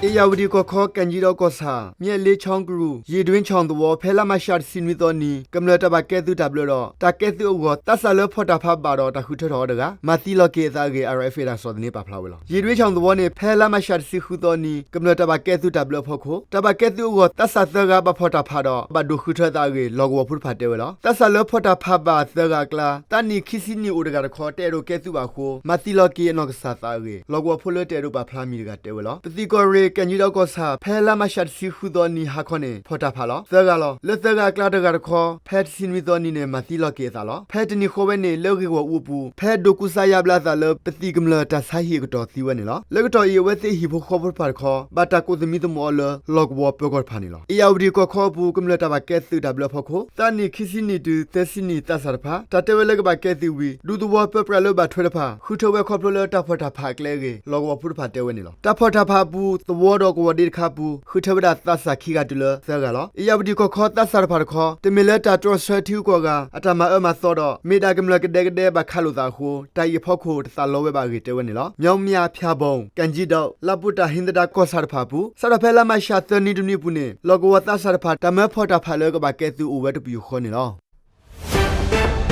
ဧရာဝတီကီၢ်ခီ ကၣ်ကၠံဒီးကီၢ်ဆၣ် မျက်လေးချောင်းကရူၢ် ရေတွင်းချောင်းသဝီ ဖဲလါမးရှးတဆံနွံသီနံၤ ကမျၢၢ်တၢ်ဘၣ်ကဲသုးတၢ်ဘျၢဒီး တၢ်ကဲသုးအဂီၢ် သးစၢ်လၢဖီၣ်တၢ်ဖးဘၣ်ဒီးတၢ်ဃုထၢထီၣ်အီၤတဂၤ မၤသံလီၤက့ၤအသးအဂ့ၢ် RFA တၢ်ကစီၣ်သန့ပာ်ဖျါဝဲလီၤ. ရေတွင်းချောင်းသဝီန့ၣ် ဖဲလါမးရှးတဆံဃုသီနံၤ ကမျၢၢ်တၢ်ဘၣ်ကဲသုးတၢ်ဘျၢအဖီခိၣ် တၢ်ဘၣ်ကဲသုးအဂီၢ် သးစၢ်သၢဂၤဘၣ်ဖီၣ်တၢ်ဖးဒီး ဘၣ်ဒိးဃုထၢသးအဂ့ၢ် လီၢ်ကဝီၤဖိတဖၣ်တဲဝဲလီၤ. သးစၢ်လၢဖီၣ်တၢ်ဖးဘၣ်သၢဂၤအကျါ သးနံၣ်ခံဆံနံၣ်အိၣ်တဂၤတခီ တအဲၣ်ဒိးကဲသုးဘၣ်အဃိ မၤသံလီၤက့ၤအနီၢ်ကစၢ်သးအဂ့ၢ် လီၢ်ကဝီၤဖိလၢတအဲၣ်ဒိးပာ်ဖျါမံၤတဂၤတဲဝဲလီၤ. ပသံၣ်ကီၢ်ရ့ၣ် ကၣ်ကၠံဒီးကီၢ်ဆၣ် ဖဲလါမးရှးတဆံဃုသီနံၤဟါခီန့ၣ် ဖီၣ်တၢ်ဖးလီၤ. သၢဂၤလီၤ. လၢသၢဂၤအကျါတဂၤတခီ ဖဲတဆံနွံသီနံၤန့ၣ် မၤသံလီၤက့ၤအသးလီၤ. ဖဲတနံၤဃီဝဲန့ၣ် လၢဂ့ၢ်ဂီၢ်အူအပူၤ ဖဲဒိးကူစါယါဘျါအသးလၢ ပသံၣ်ကမျၢၢ်တၢ်ဆါဟံၣ်အကတီၢ်သံဝဲန့ၣ်လီၤ. လၢကတီၢ်အံၤ အဝဲသ့ၣ်ဟံၣ်ဖိဃီဖိတဖၣ်တခီ ဘၣ်တၢ်ကိးသမံသမိးအီၤလၢ လီၢ်ကဝီၤပၢၤကီၢ်တဖၣ်န့ၣ်လီၤ. ဧရာဝတီကီၢ်ခီအပူၤ ကမျၢၢ်တၢ်ဘၣ်ကဲသုးတၢ်ဘျၢအဖီခိၣ် သးနံၣ်ခံဆံနံၣ်တုၤသၢဆံနံၣ်သးစၢ်တဖၣ် တၢ်တဲဝဲလၢကဘၣ်ကဲသုးဝံၤ ဒူသဝီပၢပြးလၢဘၣ်ထွဲတဖၣ် ဃုထၢဝဲခီဖျိလၢတၢ်ဖီၣ်တၢ်ဖးအကျဲအဂ့ၢ် လီၢ်ကဝီၤဖိတဖၣ်တဲဝဲန့ၣ်လီၤ. တၢ်ဖီၣ်တၢ်ဖးအပူၤ သဝီဒီးကဝီၤဒ့တခါအပူၤ ဃုထၢဝဲဒၣ်သးစၢ်ခံဂၤတုၤလၢသၢဂၤလီၤ. ဧရာဝတီကီၢ်ခီသးစၢ်တဖၣ်တခီ တမ့ၢ်လၢတၢ်တြီဆၢထံဂုၤကီၢ်ဂၤ အတၢ်မၤအၢမၤသီဒီး မ့ၢ်ဒၣ်ကမျၢၢ်ကဒဲကဒဲဘၣ်ခးလိာ်သးအဃိ တၢ်အံၤအဖီခိၣ်တသးလီဝဲဘၣ်အဂ့ၢ်တဲဝဲန့ၣ်လီၤ. မၠီမၠၣ်, ဖၠၣ်ဘိၣ်, ကၣ်ကၠံဒီး လါပူၤတၢ်ဟံးသဒၣ်ကီၢ်ဆၣ်တဖၣ်အပူၤ စးထီၣ်ဖဲလါမးရှးသၢနံၤတနွံအပူၤန့ၣ် လီၢ်ကဝီၤသးစၢ်တဖၣ် တၢ်မၢဖီၣ်တၢ်ဖးလၢကဘၣ်ကဲသုးအိၣ်ဝဲတပယူာ်ဃီန့ၣ်လီၤ.